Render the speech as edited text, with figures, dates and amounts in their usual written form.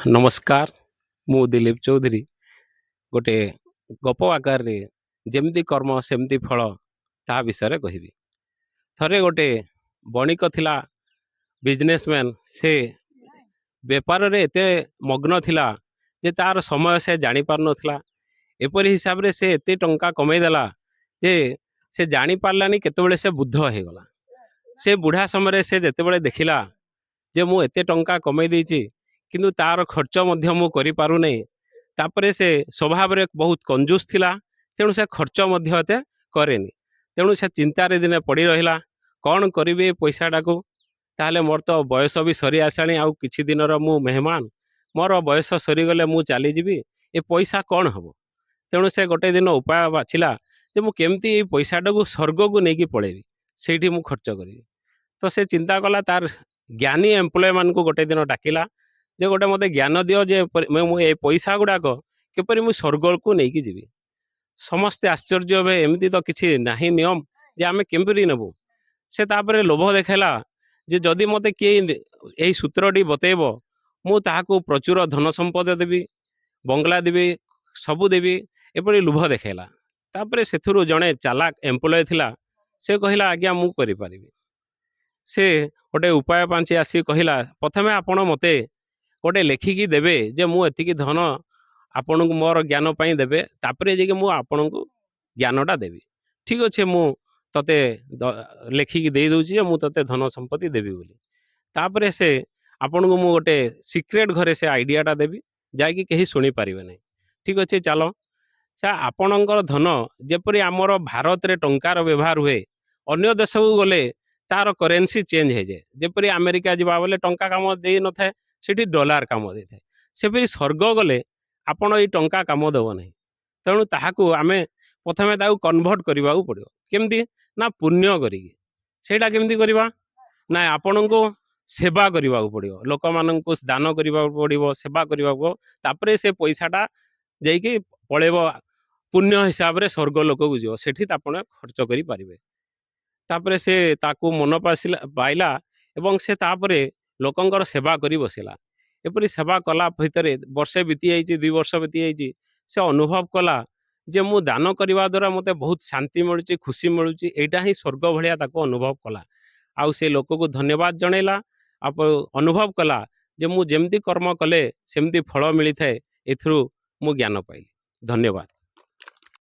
ନମସ୍କାର। ମୁଁ ଦିଲୀପ ଚୌଧୁରୀ ଗୋଟେ ଗପ ଆକାରରେ ଯେମିତି କର୍ମ ସେମିତି ଫଳ, ତାହା ବିଷୟରେ କହିବି। ଥରେ ଗୋଟେ ବଣିକ ଥିଲା, ବିଜନେସମ୍ୟାନ୍। ସେ ବେପାରରେ ଏତେ ମଗ୍ନ ଥିଲା ଯେ ତାର ସମୟ ସେ ଜାଣିପାରୁନଥିଲା। ଏପରି ହିସାବରେ ସେ ଏତେ ଟଙ୍କା କମେଇଦେଲା ଯେ ସେ ଜାଣିପାରିଲାନି କେତେବେଳେ ସେ ବୃଦ୍ଧ ହେଇଗଲା। ସେ ବୁଢ଼ା ସମୟରେ ସେ ଯେତେବେଳେ ଦେଖିଲା ଯେ ମୁଁ ଏତେ ଟଙ୍କା କମେଇ ଦେଇଛି, କିନ୍ତୁ ତାର ଖର୍ଚ୍ଚ ମଧ୍ୟ ମୁଁ କରିପାରୁନାହିଁ। ତାପରେ ସେ ସ୍ୱଭାବରେ ବହୁତ କଞ୍ଜୁସ ଥିଲା, ତେଣୁ ସେ ଖର୍ଚ୍ଚ ମଧ୍ୟ ଏତେ କରେନି। ତେଣୁ ସେ ଚିନ୍ତାରେ ଦିନେ ପଡ଼ି ରହିଲା, କ'ଣ କରିବି ଏ ପଇସାଟାକୁ? ତାହେଲେ ମୋର ତ ବୟସ ବି ସରି ଆସିଲାଣି, ଆଉ କିଛି ଦିନର ମୁଁ ମେହମାନ। ମୋର ବୟସ ସରିଗଲେ ମୁଁ ଚାଲିଯିବି, ଏ ପଇସା କ'ଣ ହେବ? ତେଣୁ ସେ ଗୋଟେ ଦିନ ଉପାୟ ବାଛିଲା ଯେ ମୁଁ କେମିତି ଏଇ ପଇସାଟାକୁ ସ୍ୱର୍ଗକୁ ନେଇକି ପଳେଇବି, ସେଇଠି ମୁଁ ଖର୍ଚ୍ଚ କରିବି। ତ ସେ ଚିନ୍ତା କଲା, ତାର ଜ୍ଞାନୀ ଏମ୍ପ୍ଲୟମାନଙ୍କୁ ଗୋଟେ ଦିନ ଡାକିଲା ଯେ ଗୋଟେ ମୋତେ ଜ୍ଞାନ ଦିଅ ଯେ ମୁଁ ଏ ପଇସା ଗୁଡ଼ାକ କିପରି ମୁଁ ସ୍ୱର୍ଗକୁ ନେଇକି ଯିବି। ସମସ୍ତେ ଆଶ୍ଚର୍ଯ୍ୟ ହେବେ, ଏମିତି ତ କିଛି ନାହିଁ ନିୟମ ଯେ ଆମେ କେମିତି ନେବୁ। ସେ ତାପରେ ଲୋଭ ଦେଖେଇଲା ଯେ ଯଦି ମୋତେ କିଏ ଏଇ ସୂତ୍ରଟି ବତେଇବ, ମୁଁ ତାହାକୁ ପ୍ରଚୁର ଧନ ସମ୍ପଦ ଦେବି, ବଙ୍ଗଳା ଦେବି, ସବୁ ଦେବି। ଏପରି ଲୋଭ ଦେଖେଇଲା। ତାପରେ ସେଥିରୁ ଜଣେ ଚାଲାକ ଏମ୍ପ୍ଲୟ ଥିଲା, ସେ କହିଲା, "ଆଜ୍ଞା, ମୁଁ କରିପାରିବି।" ସେ ଗୋଟେ ଉପାୟ ପାଞ୍ଚି ଆସି କହିଲା, "ପ୍ରଥମେ ଆପଣ ମୋତେ ଗୋଟେ ଲେଖିକି ଦେବେ ଯେ ମୁଁ ଏତିକି ଧନ ଆପଣଙ୍କୁ ମୋର ଜ୍ଞାନ ପାଇଁ ଦେବେ, ତାପରେ ଯାଇକି ମୁଁ ଆପଣଙ୍କୁ ଜ୍ଞାନଟା ଦେବି।" "ଠିକ୍ ଅଛି, ମୁଁ ତତେ ଲେଖିକି ଦେଇ ଦେଉଛି ଯେ ମୁଁ ତତେ ଧନ ସମ୍ପତ୍ତି ଦେବି ବୋଲି। ତାପରେ ସେ ଆପଣଙ୍କୁ ମୁଁ ଗୋଟେ ସିକ୍ରେଟ୍ ଘରେ ସେ ଆଇଡ଼ିଆଟା ଦେବି, ଯାଇକି କେହି ଶୁଣିପାରିବେ ନାହିଁ।" "ଠିକ୍ ଅଛି, ଚାଲ।" ସେ ଆପଣଙ୍କର ଧନ, ଯେପରି ଆମର ଭାରତରେ ଟଙ୍କାର ବ୍ୟବହାର ହୁଏ, ଅନ୍ୟ ଦେଶକୁ ଗଲେ ତାର କରେନ୍ସି ଚେଞ୍ଜ ହେଇଯାଏ। ଯେପରି ଆମେରିକା ଯିବା ବୋଲେ ଟଙ୍କା କାମ ଦେଇନଥାଏ, ସେଠି ଡଲାର କାମ ଦେଇଥାଏ। ସେପରି ସ୍ୱର୍ଗ ଗଲେ ଆପଣ ଏଇ ଟଙ୍କା କାମ ଦେବ ନାହିଁ। ତେଣୁ ତାହାକୁ ଆମେ ପ୍ରଥମେ ତାକୁ କନଭର୍ଟ କରିବାକୁ ପଡ଼ିବ। କେମିତି ନା ପୁଣ୍ୟ କରିକି। ସେଇଟା କେମିତି କରିବା ନା ଆପଣଙ୍କୁ ସେବା କରିବାକୁ ପଡ଼ିବ, ଲୋକମାନଙ୍କୁ ଦାନ କରିବାକୁ ପଡ଼ିବ, ସେବା କରିବାକୁ। ତାପରେ ସେ ପଇସାଟା ଯାଇକି ପଳେଇବ, ପୁଣ୍ୟ ହିସାବରେ ସ୍ୱର୍ଗ ଲୋକକୁ ଯିବ, ସେଠି ଆପଣ ଖର୍ଚ୍ଚ କରିପାରିବେ। ତାପରେ ସେ ତାକୁ ମନ ପାସିଲା ପାଇଲା ଏବଂ ସେ ତାପରେ ଲୋକଙ୍କର ସେବା କରି ବସିଲା। ଏପରି ସେବା କଲା ଭିତରେ ବର୍ଷେ ବିତି ଯାଇଛି, 2 ବର୍ଷ ବିତି ଯାଇଛି। ସେ ଅନୁଭବ କଲା ଯେ ମୁଁ ଦାନ କରିବା ଦ୍ୱାରା ମୋତେ ବହୁତ ଶାନ୍ତି ମିଳୁଛି, ଖୁସି ମିଳୁଛି, ଏଇଟା ହିଁ ସ୍ୱର୍ଗ ଭଳିଆ ତାକୁ ଅନୁଭବ କଲା। ଆଉ ସେ ଲୋକକୁ ଧନ୍ୟବାଦ ଜଣେଇଲା। ଆଉ ଅନୁଭବ କଲା ଯେ ମୁଁ ଯେମିତି କର୍ମ କଲେ ସେମିତି ଫଳ ମିଳିଥାଏ, ଏଥିରୁ ମୁଁ ଜ୍ଞାନ ପାଇଲି। ଧନ୍ୟବାଦ।